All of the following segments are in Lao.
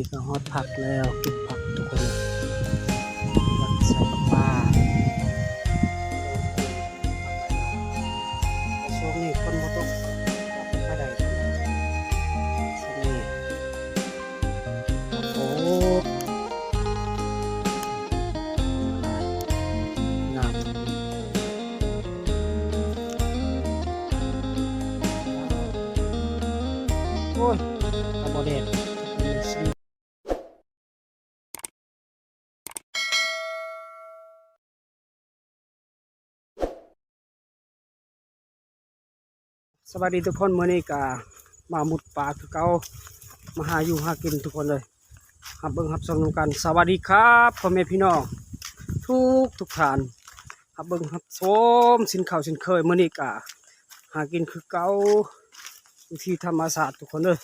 ນີ້ກໍຮອດພັກແລ້ວ ເກັບຜັກທຸກຄົນ ຜັກໃສ່ປາ ແຕ່ຊ່ວງນີ້ຝົນບໍ່ຕົກ ບໍ່ຄ່ອຍໄດ້ປານໃດ ຊ່ວງນີ້ ໂອ້ ງາມ. ໂອ້ຍ ກະບໍ່ແດດ. ສະບາຍດີທຸກຄົນ ມື້ນີ້ກະມາມຸດປາຄືເກົ່າ ມາຫາຢູ່ຫາກິນທຸກຄົນເລີຍ ຮັບເບິ່ງຮັບຊົມນຳກັນ. ສະຫວັດດີຄັບ ພໍ່ແມ່ພີ່ນ້ອງທຸກທຸກທ່ານ ຮັບເບິ່ງຮັບຊົມເຊັ່ນເກົ່າເຊັ່ນເຄີຍ. ມື້ນີ້ກະຫາກິນຄືເກົ່າ ວິຖີທຳມະຊາດທຸກຄົນເດີ.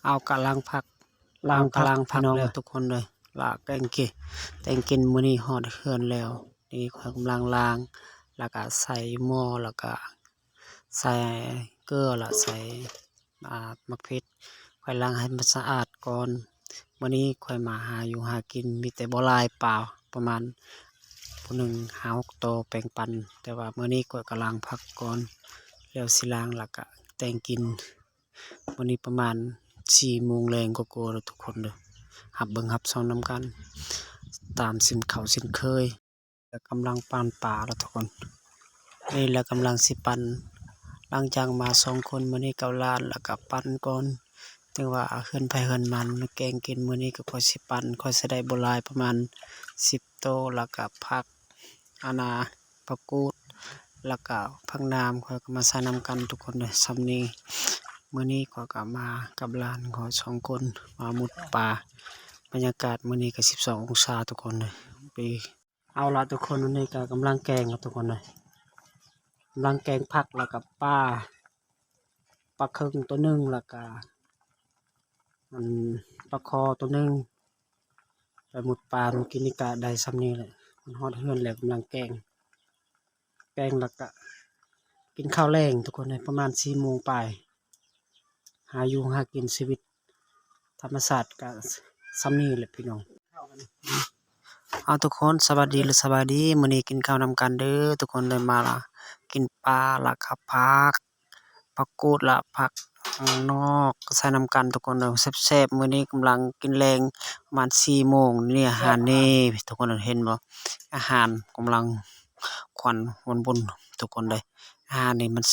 ເອົາກະລ້າງຜັກ ລ້າງຜັກພີ່ນ້ອງເດີ ທຸກຄົນເດີ ລະແກງກິນ ແກງກິນມື້ນີ້ຮອດເຮືອນແລ້ວ. ນີ້ຂ້ອຍກຳລັງລ້າງ ລະກະໃສ່ໝໍ້ ລະກະໃສ່ເກືອ ລະໃສ່ ອ່າ ໝາກເຜັດ ຂ້ອຍລ້າງໃຫ້ມັນສະອາດກ່ອນ. ມື້ນີ້ຂ້ອຍມາຫາຢູ່ຫາກິນ ມີແຕ່ບໍ່ຫຼາຍປາ ປະມານຜູ້ໜຶ່ງຫ້າຫົກໂຕແບ່ງປັນ. ແຕ່ວ່າມື້ນີ້ຂ້ອຍກະລ້າງຜັກກ່ອນ ແລ້ວຊິລ້າງ ລະກະແກງກິນ. ມື້ນີ້ປະມານສີ່ໂມງແລງກວ່າໆແລ້ວທຸກຄົນເດີ ຮັບເບິ່ງຮັບຊົມນຳກັນ ຕາມເຊັ່ນເກົ່າເຊັ່ນເຄີຍ. ແລະກຳລັງປັ່ນປາລະທຸກຄົນ ນີ້ລະກຳລັງຊິປັ່ນ ຫຼັງຈາກມາສອງຄົນ ມື້ນີ້ກັບຫຼານ ລະກະປັ່ນກ່ອນ ຖືວ່າເຮືອນໃຜເຮືອນມັນ ແກງກິນມື້ນີ້ກະຂ້ອຍຊິປັ່ນ ຂ້ອຍຊິໄດ້ບໍ່ຫຼາຍ ປະມານສິບໂຕ ລະກະຜັກ ອັນນ່າ ຜັກກູດ ລະກະຜັກໜາມ ຂ້ອຍກະມາໃສ່ນຳກັນທຸກຄົນເດີ ຊ່ຳນີ້. ມື້ນີ້ຂ້ອຍກະມາກັບຫຼານຂ້ອຍສອງຄົນ ມາມຸດປາ ບັນຍາກາດມື້ນີ້ກະສິບສອງອົງສາທຸກຄົນເດີ. ເອົາລະທຸກຄົນ ອັນນີ້ກະກຳລັງແກງລະທຸກຄົນເດີ ກຳລັງແກງຜັກ ລະກະປາ ປາເຄິງໂຕໜຶ່ງ ລະກະ ອັນ ປາຄໍໂຕໜຶ່ງ ໄປມຸດປາມື້ກີ້ນີ້ກະໄດ້ຊ່ຳນີ້ແຫຼະ ມັນຮອດເຮືອນແລ້ວ ກຳລັງແກງ ແກງລະກະກິນເຂົ້າແລງທຸກຄົນເອີຍ ປະມານສີ່ໂມງປາຍ ຫາຢູ່ຫາກິນ ຊີວິດທຳມະຊາດກະຊ່ຳນີ້ແຫຼະພີ່ນ້ອງ. ເອົາທຸກຄົນ ສະຫວັດດີ ສະບາຍດີ ມື້ນີ້ກິນເຂົ້ານຳກັນເດີທຸກຄົນເດີ ມາລະ ກິນປາ ລະກະຜັກ ຜັກກູດ ລະຜັກນອກ ໃສ່ນຳກັນທຸກຄົນເດີ ແຊບໆ. ມື້ນີ້ກຳລັງກິນແລງ ປະມານສີ່ໂມງນີ້ ອາຫານນີ້ທຸກຄົນເຫັນບໍ່ ອາຫານກຳລັງຄວັນວົນໆ ທຸກຄົນເດີ ອາຫານນີ້ມັນແຊ